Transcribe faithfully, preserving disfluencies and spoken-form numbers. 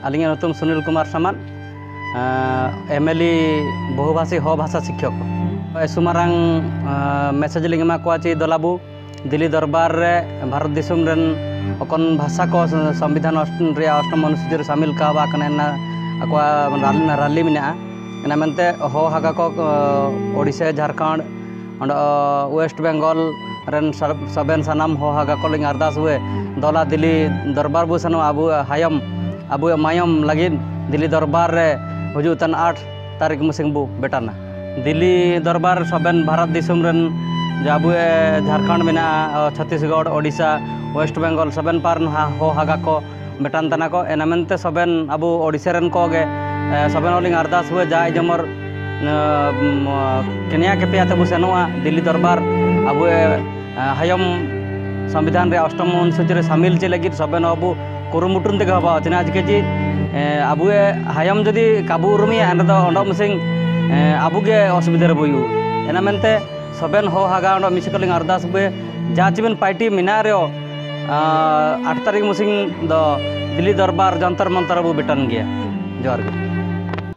ᱟᱹᱞᱤᱧᱟᱜ ᱧᱩᱛᱩᱢ ᱥᱩᱱᱤᱞ ᱠᱩᱢᱟᱨ ᱥᱟᱢᱟᱱ, ᱮᱢᱮᱞᱤ ᱵᱚᱦᱩᱵᱷᱟᱥᱤ ᱦᱚ ᱵᱷᱟᱥᱟ ᱥᱤᱠᱠᱷᱚᱠ᱾ ᱥᱩᱢᱟᱨᱟᱝ ᱢᱮᱥᱮᱡᱽ ᱞᱤᱧ ᱮᱢᱟ ᱠᱚᱣᱟ ᱪᱮ ᱫᱚᱞᱟᱵᱩ, ᱫᱤᱞᱞᱤ ᱫᱚᱨᱵᱟᱨ ᱨᱮ ᱵᱷᱟᱨᱚᱛ ᱫᱤᱥᱚᱢ ᱨᱮᱱ ᱚᱠᱚᱱ ᱵᱷᱟᱥᱟ ᱠᱚ ᱥᱚᱝᱵᱤᱫᱷᱟᱱ ᱚᱥ-, ᱨᱮᱭᱟᱜ ᱚᱥᱴᱚᱢ ᱚᱱᱩᱥᱩᱪᱤ ᱨᱮ ᱥᱟᱢᱤᱞ ᱠᱟᱣᱟ ᱠᱟᱱᱟ, ᱚᱱᱟ ᱟᱠᱚᱣᱟᱜ ᱨᱟᱞᱤ, ᱨᱟᱞᱤ ᱢᱮᱱᱟᱜᱼᱟ᱾ ᱚᱱᱟ ᱢᱮᱱᱛᱮ ᱦᱚ ᱦᱟᱜᱟ ᱠᱚ, ᱳᱰᱤᱥᱟ, ᱡᱷᱟᱲᱠᱷᱚᱸᱰ, ᱚᱸᱰᱮ, ᱳᱭᱮᱥᱴ ᱵᱮᱝᱜᱚᱞ ᱨᱮᱱ ᱥᱟ-, ᱥᱟᱵᱮᱱ ᱥᱟᱱᱟᱢ ᱦᱚ ᱦᱟᱜᱟ ᱠᱚ ᱞᱤᱧ ᱟᱨᱫᱟᱥ ᱦᱩᱭ, ᱫᱚᱞᱟ ᱫᱤᱞᱞᱤ ᱫᱚᱨᱵᱟᱨ ᱵᱚ ᱥᱮᱱᱚᱜᱼᱟ, ᱟᱵᱚ ᱦᱟᱭᱚᱢ, ᱟᱵᱚ ᱢᱟᱭᱚᱢ ᱞᱟᱹᱜᱤᱫ ᱫᱤᱞᱞᱤ ᱫᱚᱨᱵᱟᱨ ᱨᱮ ᱦᱤᱡᱩᱜ ᱛᱟᱦᱮᱱ ᱟᱴ ᱛᱟᱹᱨᱤᱠᱷ ᱢᱩᱥᱤᱝ ᱵᱚ ᱵᱮᱴᱟᱱᱟ᱾ ᱫᱤᱞᱞᱤ ᱫᱚᱨᱵᱟᱨ ᱥᱟᱵᱮᱱ ᱵᱷᱟᱨᱚᱛ ᱫᱤᱥᱚᱢ ᱨᱮᱱ ᱡᱮ ᱟᱵᱚ, ᱮ, ᱡᱷᱟᱲᱠᱷᱚᱸᱰ ᱢᱮᱱᱟᱜᱼᱟ, ᱚ, ᱪᱷᱚᱛᱤᱥᱜᱚᱲ, ᱳᱰᱤᱥᱟ, ᱳᱭᱮᱥᱴ ᱵᱮᱝᱜᱚᱞ, ᱥᱟᱵᱮᱱ ᱯᱟᱨ ᱦᱟ-, ᱦᱚ ᱦᱟᱜᱟ ᱠᱚ ᱵᱮᱴᱟᱱ ᱛᱟᱦᱮᱱᱟ ᱠᱚ᱾ ᱮᱱᱟ ᱢᱮᱱᱛᱮ ᱥᱟᱵᱮᱱ ᱟᱵᱚ ᱳᱰᱤᱥᱟ ᱨᱮᱱ ᱠᱚᱜᱮ, ᱮ, ᱥᱟᱵᱮᱱ ᱦᱚᱸᱞᱤᱧ ᱟᱨᱫᱟᱥ ᱦᱩᱭ ᱡᱟ ᱡᱮᱢᱚᱨ, ᱮ, ᱢ, ᱠᱮᱱᱭᱟ ᱠᱮᱯᱮᱭᱟ ᱛᱮᱵᱚ ᱥᱮᱱᱚᱜᱼᱟ ᱫᱤᱞᱞᱤ ᱫᱚᱨᱵᱟᱨ᱾ ᱟᱵᱚ, ᱮ, ᱦᱟᱭᱚᱢ ᱥᱚᱝᱵᱤᱫᱷᱟᱱ ᱨᱮ ᱚᱥᱴᱚᱢ ᱚᱱᱩᱥᱩᱪᱤ ᱨᱮ ᱥᱟᱢᱤᱞ ᱪᱮᱫ ᱞᱟᱹᱜᱤᱫ ᱥᱟᱵᱮᱱ ᱟᱵᱚ ᱠᱩᱨᱩᱢᱩᱴᱩ ᱛᱮᱜᱮ ᱦᱚᱵᱟ ᱪᱮᱫᱟᱜ ᱪᱤᱠᱟᱹ ᱡᱮ, ᱮ, ᱟᱵᱚ ᱦᱟᱭᱚᱢ ᱡᱩᱫᱤ ᱠᱟᱵᱩ ᱩᱨᱩᱢᱮᱭᱟ, ᱮᱱ ᱨᱮᱫᱚ ᱚᱸᱰᱮ ᱢᱤᱥᱤᱝ, ᱮ, ᱟᱵᱚ ᱜᱮ ᱚᱥᱩᱵᱤᱫᱷᱟ ᱨᱮᱵᱚ ᱦᱩᱭᱩᱜᱼᱟ᱾ ᱮᱱᱟ ᱢᱮᱱᱛᱮ ᱥᱟᱵᱮᱱ ᱦᱚ ᱦᱟᱜᱟ ᱚᱸᱰᱮ ᱢᱤᱥᱤ ᱠᱚᱞᱤᱝ ᱟᱨᱫᱟᱥ ᱵᱮ ᱡᱟ ᱪᱤᱵᱮᱱ ᱯᱟᱨᱴᱤ ᱢᱮᱱᱟᱜ ᱨᱮᱦᱚᱸ, ᱟ, ᱟᱴ ᱛᱟᱹᱨᱤᱠᱷ ᱢᱤᱥᱤᱝ ᱫᱚ ᱫᱤᱞᱞᱤ ᱫᱚᱨᱵᱟᱨ ᱡᱚᱱᱛᱚᱨ ᱢᱚᱱᱛᱚᱨ ᱨᱮᱵᱚ ᱵᱮᱴᱟᱱ ᱜᱮᱭᱟ᱾ ᱡᱚᱦᱟᱨ ᱜᱮ᱾